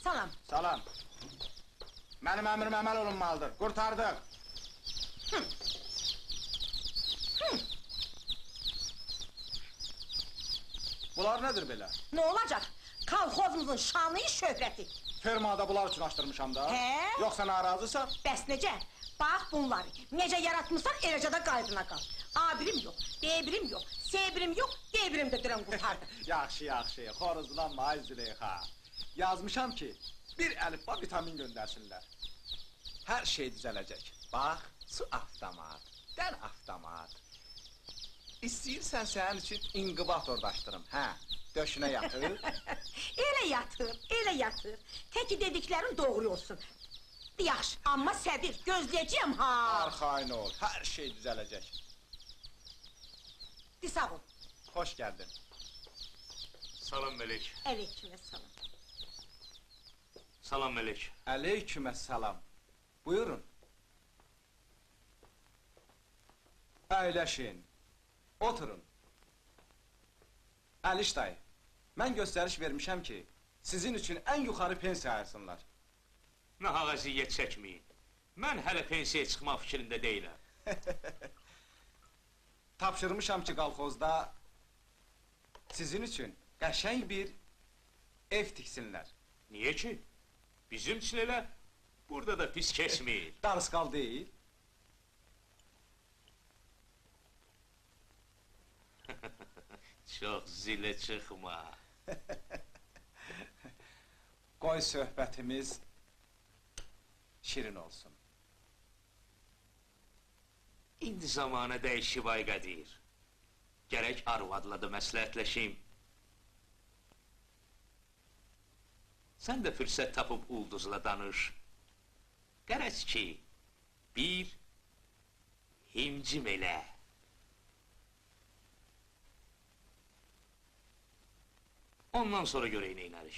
Salam. Salam. Mənim əmrim əməl olunmalıdır. Qurtardıq. Bunlar nədir belə? Nə olacaq? Kolxozumuzun şanı, şöhrəti. Fermada bunlar üçün açdırmışam da. Hə? Yoxsa narazısan? Bəs necə? Bax bunları. Necə yaratmışsan, eləcə də qaydına qal. A birim yox, B birim yox, C birim yox, D birim də deyirəm qurtardı. Yaxşı, yaxşı. Xoruzlanma ay Züleyxa. Yazmışam ki, bir əlifba vitamin göndərsinlər. Hər şey düzələcək. Bax, su avtomat, dən avtomat. İstəyirsən sənin üçün inkubatordaşdırım, hə? Döşünə yatır. Elə yatır, elə yatır. Təki dediklərin doğru olsun. Yaxşı, amma səbir, gözləyəcəyəm ha. Arxayın ol, hər şey düzələcək. Di sağ ol. Xoş gəldin. Salam Mələk. Aleyküməssalam. Salam Mələk. Aleyküməssalam. Buyurun. Əyləşin. Oturun. Əliş dayı, mən göstəriş vermişəm ki, sizin üçün ən yuxarı pensiya ayırsınlar. Nahaq əziyyət çəkməyin. Mən hələ pensiyaya çıxmaq fikrində deyiləm. Tapşırmışam ki, kolxozda sizin üçün qəşəng bir ev tiksinlər. Niyə ki? Bizim üçün elə burada da pis keçməyir. Darısqal deyil. Çox zilə çıxma. Qoy söhbətimiz şirin olsun. İndi zamanə dəyişib ay Qədir. Gərək arvadla da məsləhətləşim. Sən də fürsət tapıb Ulduzla danış. Qərəz ki, bir himcim elə. Ondan sonra görək neynərik.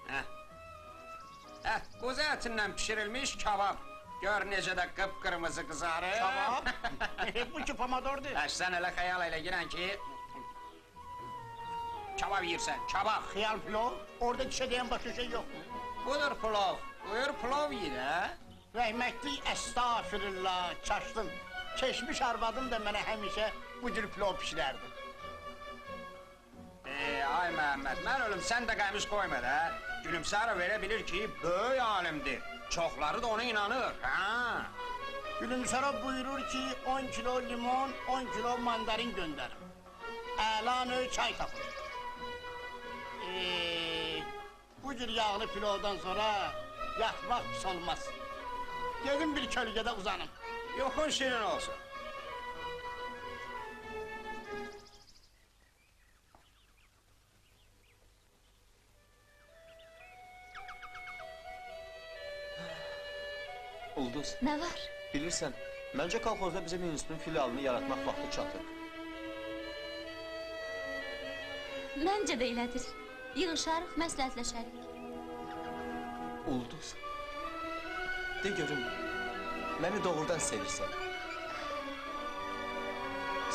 Heh, quzu ətindən pişirilmiş kabab. Gör necə də qıpqırmızı qızarır. Kabab? Bu ki pomidordur. Sən elə xəyal elə girən ki, kabab yiyirsən, kabab. Xiyal plov, orada dişə deyən başqa şey yox. Budur plov, buyur plov yiyir, hə? Rəhmətlik, əstağfirullah, çaşdım. Keçmiş arvadım da mənə həmişə bu cür plov pişirərdi. Ay Məhəmməd, mən ölüm, sən də qəmiş qoyma da. Gülümsərov elə bilir ki, böyük alimdir. Çoxları da ona inanır, hə? Gülümsərov buyurur ki, 10 kilo limon, 10 kilo mandarin göndərim. Əla növ çay tapılır. Bu cür yağlı pilovdan sonra yatmaq pis olmaz. Gedim bir kölgədə uzanım. Yoxun şirin olsun. Ulduz. Nə var? Bilirsən, məncə kolxozda bizim institutun filialını yaratmaq vaxtı çatır. Məncə də elədir. Yığışarıq, məsləhətləşərik. Ulduz, de görüm, məni doğrudan sevirsən.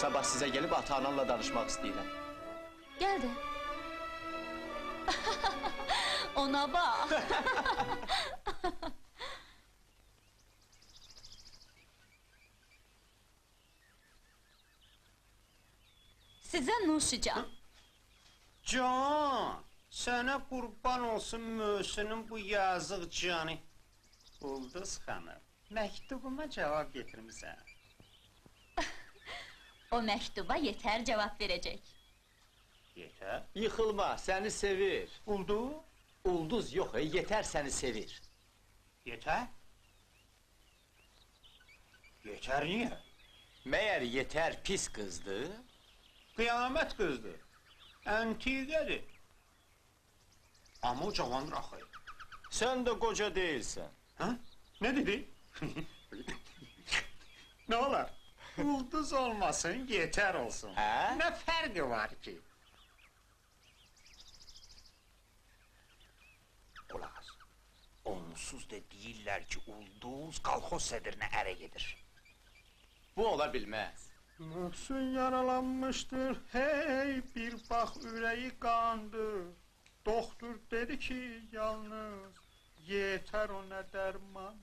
Sabah sizə gəlib ata-ananla danışmaq istəyirəm. Gəl də. Ona bax. Sizə nuşican. Can, sənə qurban olsun Möhsünün bu yazıq canı. Ulduz xanım, məktubuma cavab getirmisən. O məktuba yetər cavab verəcək. Yetər? Yıxılma, səni sevir. Ulduz? Ulduz yox, yetər səni sevir. Yetər? Yetər niyə? Məyər yetər pis qızdır? Qiyamət qızdır, əntiqədir. Amma o cavandır axı. Sən də qoca deyilsən. Hə? Nə dedi? Nə olar? Ulduz olmasın, yetər olsun. Hə? Nə fərqi var ki? Qulaq as. Onsuz da deyirlər ki, Ulduz kolxoz sədrinə ərə gedir. Bu ola bilməz. Möhsün yaralanmışdır, hey bir bax ürəyi qandır. Doktor dedi ki, yalnız yetər o nə dərman.